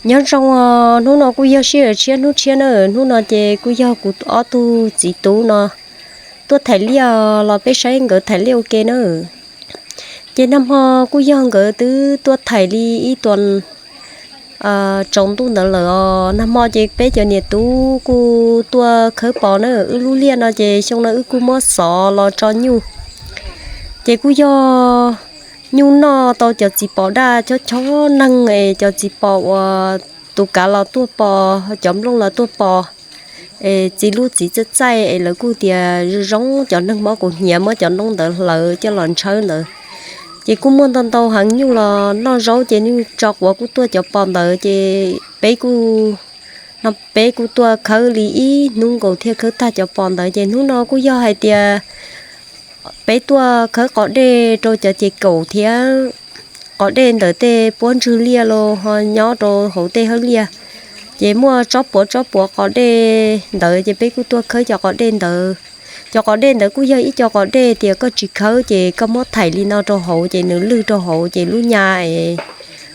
Nyob zoo, hnub no kuj yog sij hawm tshiab hnub tshiab na, hnub no ces kuj yog kuv ob tug txiv tub no tuaj thaiv liaj los peb saib nkawd thaiv liaj ua ke na. Ces nag hmo kuj yog nkawd twb tuaj thaiv li ib tuas tsaus ntuj ntawd lawm os. Nag hmo ces peb cov niam tub kuj tuaj khawb pos na, wb lub liaj no ces xyoo no wb kuj muab xov los tso nyuj. Ces kuj yog nyuj noj tau cov txiv pos daj chob chob neeg es cov txiv pos uas tus kav los tuaj pos, cov nplooj los tuaj pos, es txiv lub txiv txaij txaij es lawv kuj tias zoo zoo cov neeg mob kaus hniav muab cov noob ntawd hlawv coj los ntshawb ntawd. Ces kuj muaj ntau ntau heev, nyuj los noj zaub ces nyuj tso quav kuj tuaj cov pos ntawd ces peb kuj, no peb kuj tuaj khawb li ib hnub nkaus thiaj khawb tag cov pos ntawd. Ces hnub no kuj yog hais tias peb tuaj khawb qos dej rau cov ces kaum thiab, qos dej ntawd tej puab ntswg liaj los ho nyob rau hauv tej hawb liaj. Ces muaj tsob puav tsob puav qos dej ntawd ces peb kuj tuaj khawb cov qos dej ntawd. Cov qos dej ntawd kuj yog ib co qos dej tias koj tsis khawb ces koj muab thaiv li no rau hauv ces nws lwj rau hauv ces lub nyab es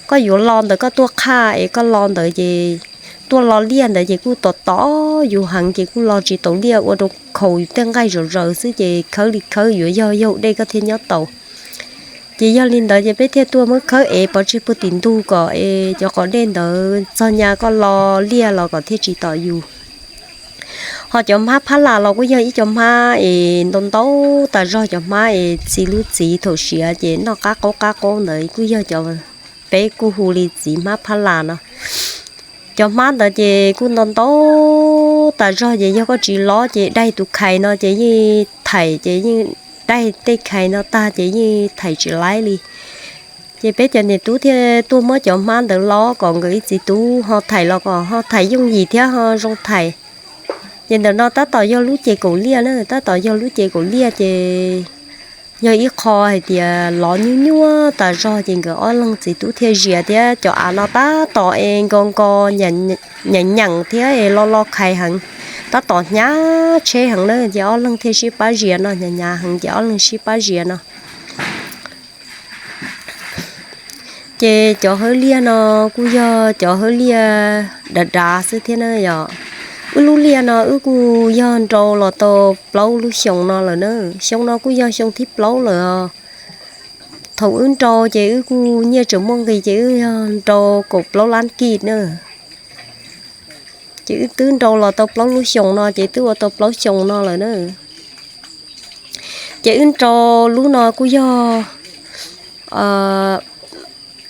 koj yuav lo ntawd koj tuaj qhaj es koj lo ntawd ces tuaj lo liaj ntawd ces kuj tom tom yus heev ces kuj lo tsis taus liaj, ua rau khaus yus tej nqaij zom zaws xwb ces khawb li khawb yuav yog yog dej koj thiaj nyob tau. Ces yog li ntawd ces peb thiaj tuaj muab khawb es pov tseg puag tim ntug kom es cov qos dej ntawd txog nyab koj lo liaj los kom thiaj tsis tom yus. Ho cov hmab phab las los kuj yog ib co hmab es ntau ntau tas zog, cov hmab es txi lub txiv thaum siav ces noj qab qaub qab qaub ntawd kuj yog cov peb kuj hu li txiv hmab phab las no. Cov hmab ntawd ces kuj ntau ntau tas zog ces yog koj tsis lo ces daig tus khais no ces yeej thaiv ces yeej daig tej khais no tag ces yeej thaiv tsis laib li. Ces peb cov niam tub thiaj tuaj muab cov hmab ntawd lo kom nkawd ib txiv tub ho thaiv los kom ho thaiv yooj yim thiab ho zoo thaiv. Ces ntawm no tab tom yog lub ces kaum liaj na, tab tom yog lub ces kaum liaj ces yog ib qho hais tias lov nyuaj nyuaj tas zog ces nkawd ob leeg txiv tub thiaj zias thiab. Cov av no tab tom es nko nko, nyeem nyeem thiab es lo lo khais heev, tab tom hnyav tsheb heev na ces ob leeg thiaj sib pab zias no, hnyav hnyav heev ces ob leeg sib pab zias no. Ces cov hawb liaj no kuj yog cov hawb liaj dav dav xwb thiab na yom. Wb lub liaj no wb kuj yog nrau los tau plaub lub xyoo no lawm na. Xyoo no kuj yog xyoo thib plaub lawm os. Thaum wb nrau ces wb kuj nyiaj tseem muaj nqis ces wb yog nrau kaum plaub lab kij na. Ces wb twb nrau los tau plaub lub xyoo no ces twb ua tau plaub xyoo no lawm na. Ces wb nrau lub no kuj yog,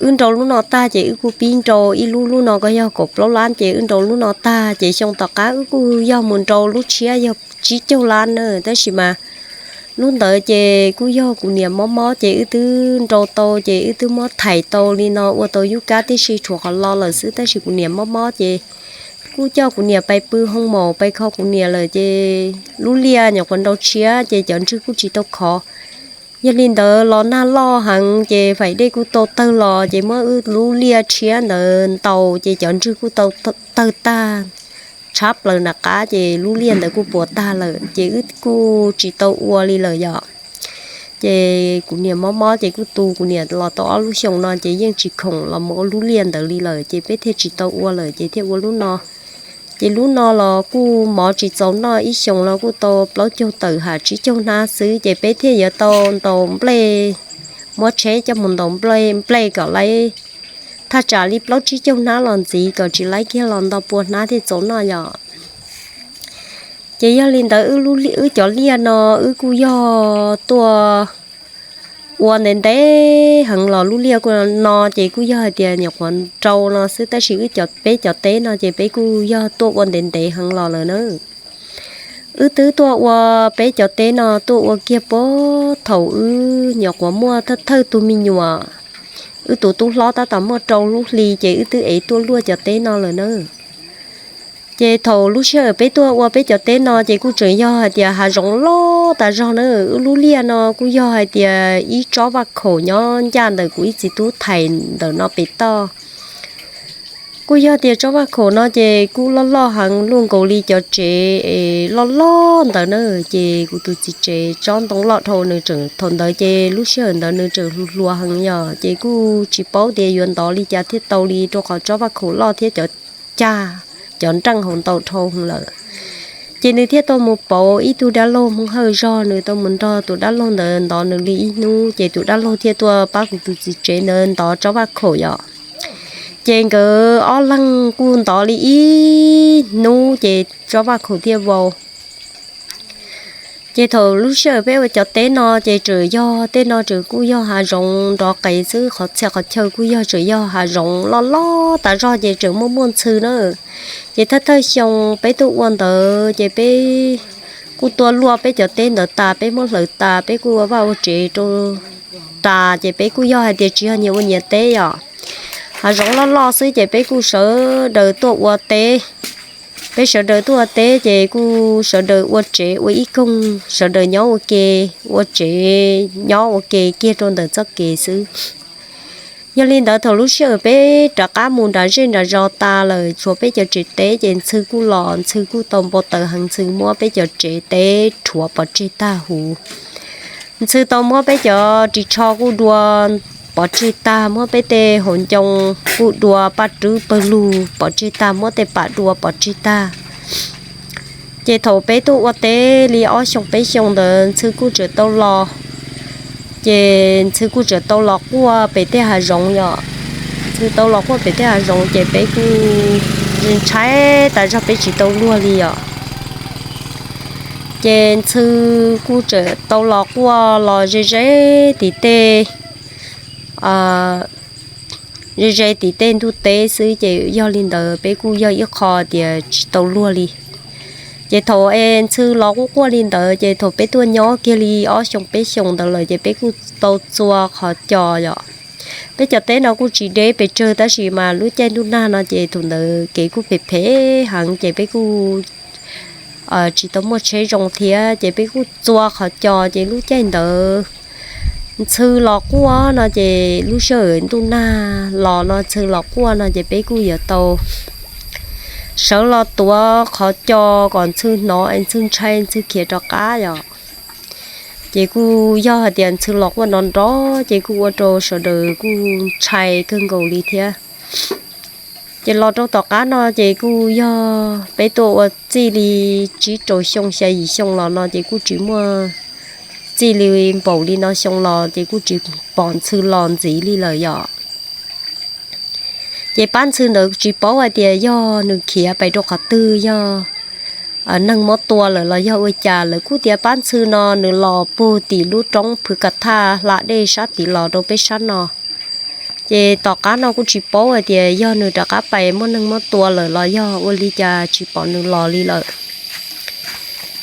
wb nrau lub no tag ces wb kuj pib nrau ib lub, lub no kuj yog kaum plaub lab ces wb nrau lub no tag ces xyoo tom qab wb kuj yog mus nrau lub tshiab yog tsib caug lab na. Tab sis mas lub ntawd ces kuj yog kuv niam mob mob ces wb twb nrau tau ces wb twb muab thaiv tau li no ua tau yub kab tib si tshuav qhov lo lawm xwb, tab sis kuv niam mob mob ces kuj coj kuv niam pais pw hoo maum pais kho kuv niam lawm ces lub liaj nyuam qhuav nrau tshiab ces cov ntswg kuj tsis tau khov. Yog li ntawd los nag loj heev ces faim dej kuj tau tawg los ces muab wb lub liaj tshiab ntawd ntaus ces cov ntswg kuj tau tawg tag tshab plaws nram qab ces lub liaj ntawd kuj puas tag lawm ces wb kuj tsis tau ua li lawm yom. Ces kuv niam mob mob ces kuj tu kuv niam los tau ob lub xyoos no ces yeej tsis khoom los mus ua lub liaj ntawd li lawm ces peb thiaj tsis tau ua lawm ces thiaj ua lub no. Ces lub no los kuj mov tsis txaus noj, ib xyoos los kuj tau plaub caug tawm ham tsib caug hnab xwb ces peb thiaj yuav tau ntaus nplej, muab tsheb coj mus ntaus nplej kom laib thaj tsam li plaub tsib caug hnab los ntxiv kom tsis laib kiag los nto pua hnab thiaj txaus noj yom. Ces yog li ntawd wb cov liaj no wb kuj yog tuaj ua ntev ntev heev los, lub liaj kuj no ces kuj yog hais tias nyuam qhuav rau no xwb tab sis wb cov, peb cov teb no ces peb kuj yog tuaj ua ntev ntev heev los lawm na. Wb twb tuaj ua peb cov teb no tuaj ua kiag puag thaum wb nyuam qhuav muaj thawj thawj tug me nyuam. Wb tus tub hlob tab tom muaj rau lub hli ces wb twb ev tuaj luaj cov teb no lawm na. Ces thaum lub sij hawm peb tuaj ua peb cov teb no ces kuj tseem yog hais tias hav zoov loj tas zog na. Wb lub liaj no kuj yog hais tias ib tsob vaj khaum nyob ncaj ntawm kuv ib txiv tub thais ntawm no pem toj. Kuj yog tias tsob vaj khaum no ces kuj loj loj heev, luaj nkaus li cov tsev es loj loj ntawd na. Ces kuv tus txiv tsev tsob ntoo loj dhau, nws tseem, thaum ntawd ces lub sij hawm ntawd nws tseem hluas hluas heev yom, ces kuj tsis paub tias yuav ntov li cas thiaj tau li, rau qhov tsob vaj khaum loj thiab cov cag, cov nreej hauv ntau dhau lawm. Ces nws thiaj tau mus pauv ib tug dab laug Hmoob Hawj zog, nws tau mus nrog tus dab laug ntawd ntov nws li ib hnub, ces tus dab laug thiaj tuaj pab kuv tus txiv tsev ntawd ntov tsob vaj khaum yom. Ces nkawd ob leeg kuj ntov li ib hnub ces tsob vaj khaum thiaj vau. Ces thaum lub sij hawm peb ua cov teb no ces tseem yog tej no tseem kuj yog hav zoov nrov qees xwb, qhov txhia qhov chaw kuj yog tseem yog hav zoov loj loj tas zog ces tseem muaj muaj ntxhw na. Ces thawj thawj xyoo peb tuaj ua ntawd ces peb kuj tuaj luaj peb cov teb ntawd tas, peb muab hlawv tas, peb kuj ua vaj ua tsev rau tas, ces peb kuj yog hais tias tsis yog nyias ua nyias teb yom. Hav zoov loj loj xwb ces peb kuj sawv daws tuaj ua teb. Peb sawv daws tuaj ua teb ces kuj sawv daws ua tsev ua ib koog, sawv daws nyob ua ke, ua tsev nyob ua ke kiag rau ntawm txoj kev xwb. Yog li ntawd thaum lub sij hawm peb rov qab mus nram zej nram zos tas lawm, tshuav peb cov tsev teb ces ntxhw kuj los, ntxhw kuj tau npau taws heev, ntxhw muab peb cov tsev teb rhuav pov tseg tag huv. Ntxhw tau muab peb cov ris tsho kuj dua pov tseg tag, muab peb tej hauv ncoo kuj dua paj rwb pawg lug pov tseg tag, muab tej pam dua pov tseg tag. Ces thaum peb tuaj ua teb li ob xyoo peb xyoo ntawd ntxhw kuj tseem tau los. Ces ntxhw kuj tseem tau los quaj pem tej hav zoov yom. Ntxhw tau los quaj pem tej hav zoov ces peb kuj ntshai tas zog, peb tsis tau luag li yom. Ces ntxhw kuj tseem tau los quaj los ze ze tim tej, ze ze tim tej ntug teb xwb, ces yog li ntawd peb kuj yog ib qho tias tsis tau luag li. Ces thaum es ntxhw los quaj quaj li ntawd ces thaum peb tuaj nyob kiag li ob xyoo peb xyoo ntawd lawm ces peb kuj tau txua qhov cos yom. Peb cov teb no kuj tsis deb pes tsawg tab sis mas lub caij ntuj nag no ces thaum ntawd kev kuj phem phem heev ces peb kuj tsis tau muaj tsheb zoo thiab ces peb kuj txua qhov cos ces lub caij ntawd ntxhw los quaj no ces lub sij hawm ntuj nag los no ntxhw los quaj no ces peb kuj yuav tau sawv los tuav qhov cos kom ntxhw hnov es ntxhw ntshai ntxhw khiav rov qab yom. Ces kuj yog hais tias ntxhw los quaj nrov nrov ces kuj ua rau sawv daws kuj ntshai kawg nkaus li thiab. Ces los rau tom qab no ces kuj yog peb tuaj ua txij li tsib rau xyoo xya yim xyoo los no ces kuj tsis muaj, txij li npaum li no xyoo los ces kuj tsis pom ntxhw los ntxiv li lawm yom. Ces pab ntxhw ntawd tsis paub hais tias yog nws khiav pais rau qhov twg, yog neeg muab tua lawm los yog ua cas, lawv kuj tias pab ntxhw no nws los puag tim lub roob Phwv Ka Thaj hla dej sab tim los rau peb sab no. Ces tom qab no kuj tsis paub hais tias yog nws rov qab pais muaj neeg muab tua lawm los yog ua li cas tsis pom nws los li lawm.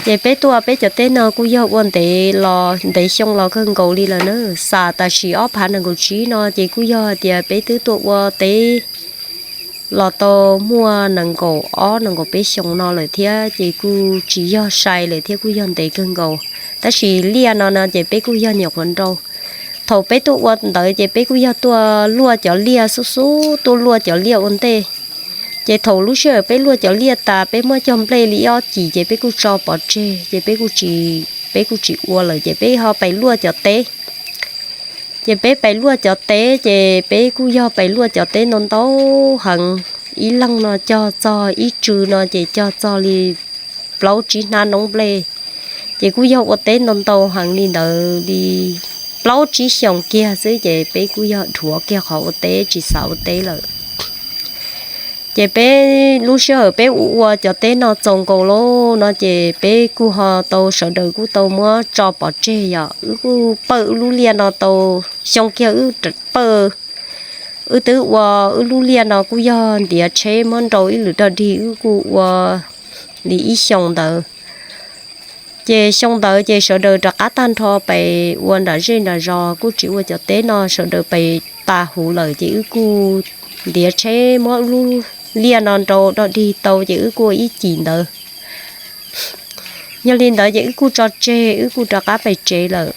Ces peb tuaj peb cov teb no kuj yog ua ntev los ntev xyoo los kawg nkaus li lawm na, xam tam sim ob phav nees nkaum tsib no ces kuj yog hais tias peb twb tuaj ua teb los tau muaj nees nkaum ob nees nkaum peb xyoo no lawm thiab ces kuj tsis yog sai lawm thiab kuj yog ntev kawg nkaus. Tab sis liaj no no ces peb kuj yog nyuam qhuav nrau. Thaum peb tuaj ua ntawd ces peb kuj yog tuaj luaj cov liaj xub xub, tuaj luaj cov liaj ua ntej. Ces thaum lub sij hawm peb luaj cov liaj tas peb muab cog nplej li ib ob cim ces peb kuj tso pov tseg ces peb kuj tsis, peb kuj tsis ua lawm ces peb ho pais luaj cov teb. Ces peb pais luaj cov teb ces peb kuj yog pais luaj cov teb ntau ntau heev, ib leeg no cog txog ib tsw no ces cog txog li plaub tsib hnab noob nplej. Ces kuj yog ua teb ntau ntau heev li ntawd li plaub tsib xyoos kiag xwb ces peb kuj yog dhuav kiag qhov ua teb tsis xav ua teb lawm. Ces peb lub sij hawm peb ua ua cov teb no txaus nkaus lauj no ces peb kuj ho tau sawv daws kuj tau muab tso pov tseg yom. Wb kuj pawj wb lub liaj no tau xyoo kiag wb pawj, wb twb ua wb lub liaj no kuj yog ntiav tsheb muab nrau ib lwm dog dig wb kuj ua li ib xyoo ntawd. Ces xyoo ntawd ces sawv daws rov qab tag nrho pes ua nram zej nram zos kuj tsis ua cov teb no sawv daws pes tas huv lawm ces wb kuj ntiav tsheb muab wb lub liaj no nrau dog dig tau ces wb kuj ua ib cim ntawd. Yog li ntawd ces wb kuj tso tseg wb kuj rov qab pes tsev lawm.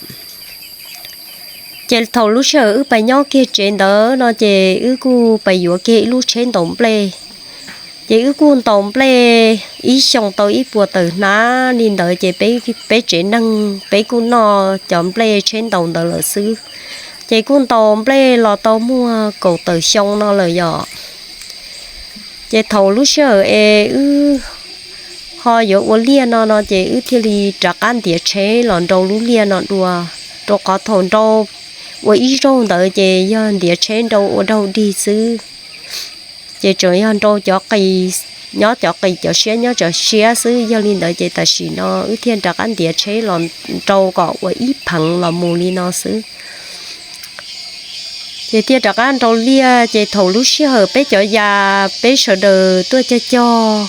Ces thaum lub sij hawm wb pais nyob kiag tsev ntawd no ces wb kuj pais yuav kiag ib lub tsheb ntaus nplej. Ces wb kuj ntaus nplej ib xyoos tau ib puas tawm hnab li ntawd ces peb tsev neeg peb kuj noj cov nplej tsheb ntaus ntawd lawm xwb. Ces kuj ntaus nplej los tau muaj kaum tawm xyoo no lawm yom. Ces thaum lub sij hawm es wb ho yuav ua liaj no no ces wb thiaj li rov qab ntiav tsheb los nrau lub liaj no dua, rau qhov thaum nrau ua ib zaug ntawd ces yog ntiav tsheb nrau ua daug dig xwb. Ces tseem yog nrau cov qis, nyob cov qis cov siab nyob cov siab xwb. Yog li ntawd ces tam sim no wb thiaj rov qab ntiav tsheb los nrau kom ua ib pheev los mus li no xwb. Ces thiaj rov qab nrau liaj ces thaum lub sij hawm peb cov yas peb sawv daws tuaj cog cog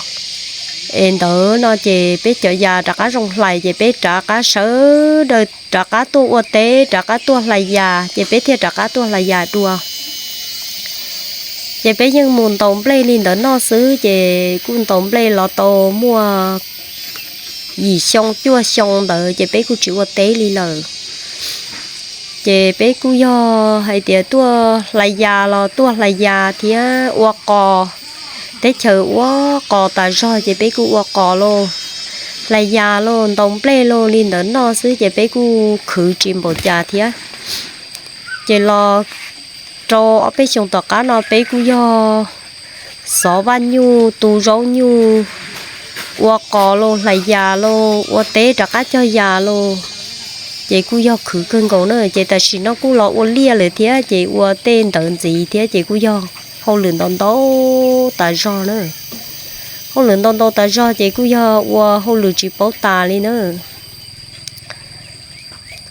es ntawd no ces peb cov yas rov qab zoo hlais ces peb rov qab sawv daws rov qab tuaj ua teb rov qab tuaj hlais yas ces peb thiaj rov qab tuaj hlais yas dua. Ces peb yeej mus ntaus nplej li ntawd noj xwb ces kuj ntaus nplej los tau muaj yim xyoo cuaj xyoo ntawd ces peb kuj tsis ua teb li lawm. Ces peb kuj yog hais tias tuaj hlais yas los tuaj hlais yas thiab ua qos. Teb chaws ua qos tas zog ces peb kuj ua qos lauj, hlais yas lauj, ntaus nplej lauj li ntawd noj xwb ces peb kuj khwv tsis npaum cas thiab. Ces los rau ob peb xyoos tom qab no peb kuj yog xov vaj nyuj, tu zaub nyuj, ua qos lauj, hlais yas lauj, ua teb rov qab cog yas lauj, ces kuj yog khwv kawg nkaus na. Ces tam sim no kuj los ua liaj lawm thiab ces ua tej ntawd ntxiv thiab ces kuj yog hauj lwm ntau ntau tas zog na. Hauj lwm ntau ntau tas zog ces kuj yog ua hauj lwm tsis paub tas li na.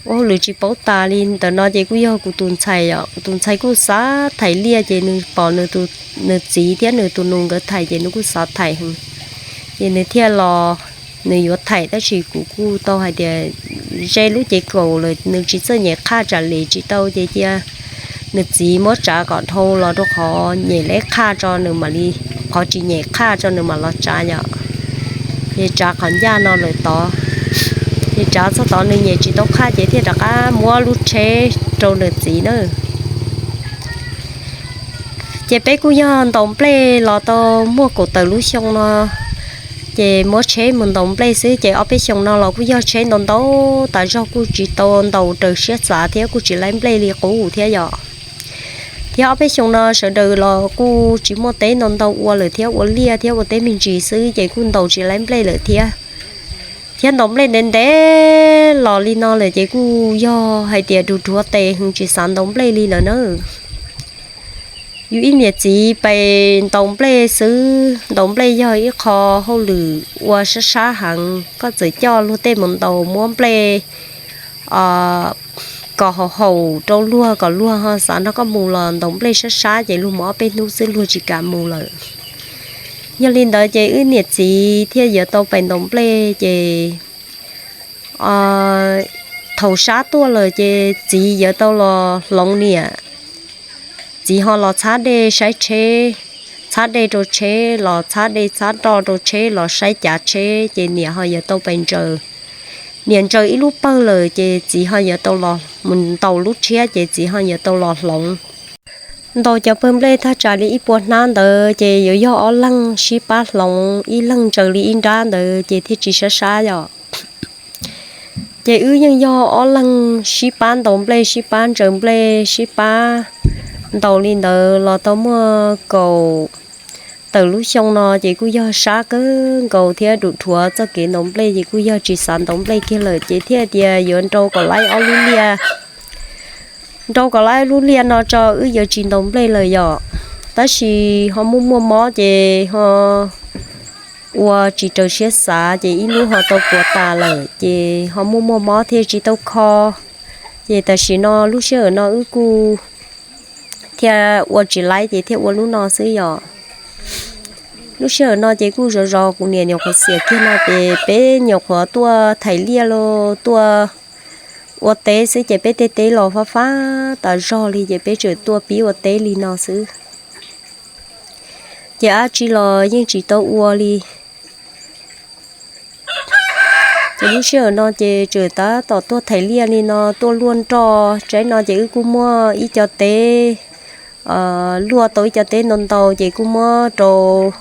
Ua hauj lwm tsis paub tas li ntawm no ces kuj yog kuv tus ntxhais os, kuv tus ntxhais kuj xav thaim liaj ces nws pom nws txiv thiab nws tus nus nkawd thaim ces nws kuj xav thaim heev. Ces nws thiaj los, nws yuav thaim tab sis kuv kuj tau hais tias ze lub cev kaum lawm nws tsis txawj nyem qhaj tsam li tsis tau ces cia nws txiv muab tsav kom dhau los rau qhov nyem leb qhaj tso nws mam li, qhov tsis nyem qhaj tso nws mam los tsav yom. Ces tsav qhov ncaj no lawm tod, ces tsav txog tod nws nyem tsis tau qhaj ces thiaj rov qab muab lub tsheb rau nws txiv na. Ces peb kuj yog ntaus nplej los tau muaj kaum tawm lub xyoo no, ces muab tsheb mus ntaus nplej xwb ces ob peb xyoos no los kuj yog tsheb ntau ntau tas zog kuj tsis tau ntaus raws siab xav thiab kuj tsis laib nplej li qub thiab yom. Thiab ob peb xyoos no sawv daws los kuj tsis muaj teb ntau ntau ua lawm thiab ua liaj thiab ua teb me ntsis xwb ces kuj ntaus tsis laib nplej lawm thiab. Thiab ntaus nplej ntev ntev los li no lawm ces kuj yog hais tias dhuav dhuav tes heev tsis xav ntaus nplej li lawm na. Yus ib niam txiv pes ntaus nplej xwb, ntaus nplej yog ib qho hauj lwm ua sab sab heev, koj txawm coj luag tej mus ntaus muab nplej kom haum haum rau luag kom luag ho xav nrog koj mus los ntaus nplej sab sab ces luag mus ob peb hnub xwb luag tsis kam mus lawm. Yog li ntawd ces wb niam txiv thiaj yuav tau pes ntaus nplej ces thaum sab tuaj lawm ces txiv yuav tau los hloov niam. Txiv ho los txhab dej saib tsheb, txhab dej rau tsheb, los txhab dej txhab roj rau tsheb, los saib cav tsheb ces niam ho yuav tau pes ntsaws. Niam ntsaws ib lub pawg lawm ces txiv ho yuav tau los mus ntaus lub tshiab ces txiv ho yuav tau los hloov. Ntaus cov pawg nplej thaj tsam li ib puas hnab ntawd ces yuav yog ob leeg sib pab hloov, ib leeg ntsaws li ib nrab ntawd ces thiaj tsis sab sab yom. Ces wb yeej yog ob leeg sib pab ntaus nplej sib pab ntsaws nplej sib pab ntaus li ntawd los tau muaj kaum tawm lub xyoo no ces kuj yog sab kawg nkaus thiab dhuav dhuav txoj kev ntaus nplej ces kuj yog tsis xav ntaus nplej kiag lawm ces thiaj tias yuav nrau kom laib ob lub liaj. Nrau kom laib lub liaj no tso wb yuav tsis ntaus nplej lawm yom. Tab sis ho muaj muaj mob ces ho ua tsis raws siab xav ces ib lub ho tau puas tas lawm ces ho muaj muaj mob thiaj tsis tau kho. Ces tam sim no lub sij hawm no wb kuj thiaj ua tsis laib ces thiaj ua lub no xwb yom. Lub sij hawm no ces kuj zov zov kuv niam nyuam qhuav xiam kiag no ces peb nyuam qhuav tuaj thaim liaj los tuaj ua teb xwb ces peb tej teb los fab fab tas zog li ces peb tseem tuaj pib ua teb li no xwb. Ces dab tsi los yeej tsis tau ua li. Ces lub sij hawm no ces tseem tab tom tuaj thaiv liaj li no, tuaj luaj nroj tsaib no ces wb kuj muab ib co teb, luaj tau ib co teb ntau ntau ces kuj muab rau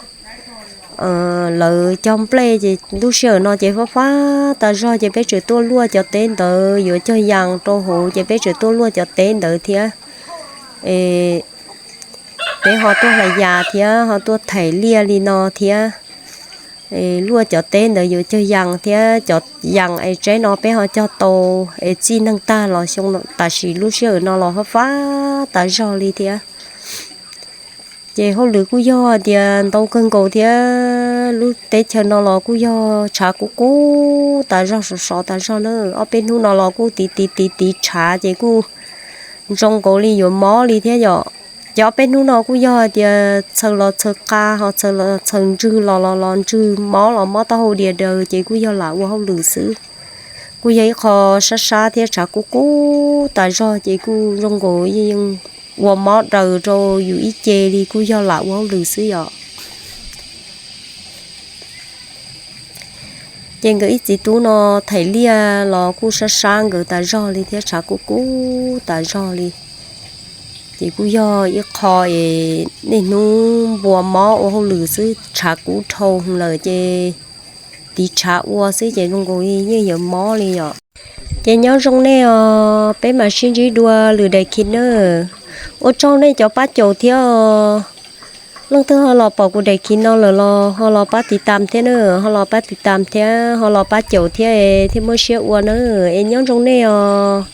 lawv cog nplej. Ces lub sij hawm no ces fab fab tas zog ces peb tseem tuaj luaj cov teb ntawd yuav cog yas rau hauv, ces peb tseem tuaj luaj cov teb ntawd thiab. Peb ho tuaj hlais yas thiab ho tuaj thaiv liaj li no thiab. Luaj cov teb ntawd yuav cog yas thiab, cov yas es tsaib no peb ho cog tau es txij neej tag los xyoo tam sim lub sij hawm no los fab fab tas zog li thiab. Ces hauj lwm kuj yog tias ntau kawg nkaus thiab, lub teb chaws no los kuj yog tshav kub kub tas zog sov sov tas zog na. Ob peb hnub no los kuj tiv tiv tiv tiv tshav ces kuj zoo nkaus li yuav mob li thiab yom. Ces ob peb hnub no kuj yog tias txhaws los txhaws qa ho txhaws los txhaws ntswg los los los ntswg mob los mob taub hau dias daws ces kuj yog lam ua hauj lwm xwb. Kuj yog ib qho sab sab thiab tshav kub kub tas zog ces kuj zoo nkaus yeej ua mob daws rau yus ib ce li, kuj yog lam ua hauj lwm xwb yom. Ces nkawd ib txiv tub no thaiv liaj los kuj sab sab nkawd tas zog li thiab tshav kub kub tas zog li. Ces kuj yog ib qho es niaj hnub npua mob ua hauj lwm xwb, tshav kub dhau lawm ces tiv tshav ua xwb ces zoo nkaus li yeej yuav mob li yom. Ces nyob zoo nej os, peb mam sib ntsib dua lwm daim khiv nawb. Ua tsaug nej cov pab caum thiab os. Leej twg ho los pom kuv daim khiv no lawm los ho los pab tiv tam thiab na, ho los pab tiv tam thiab ho los pab caum thiab thiaj muaj siab ua na. Es nyob zoo nej os.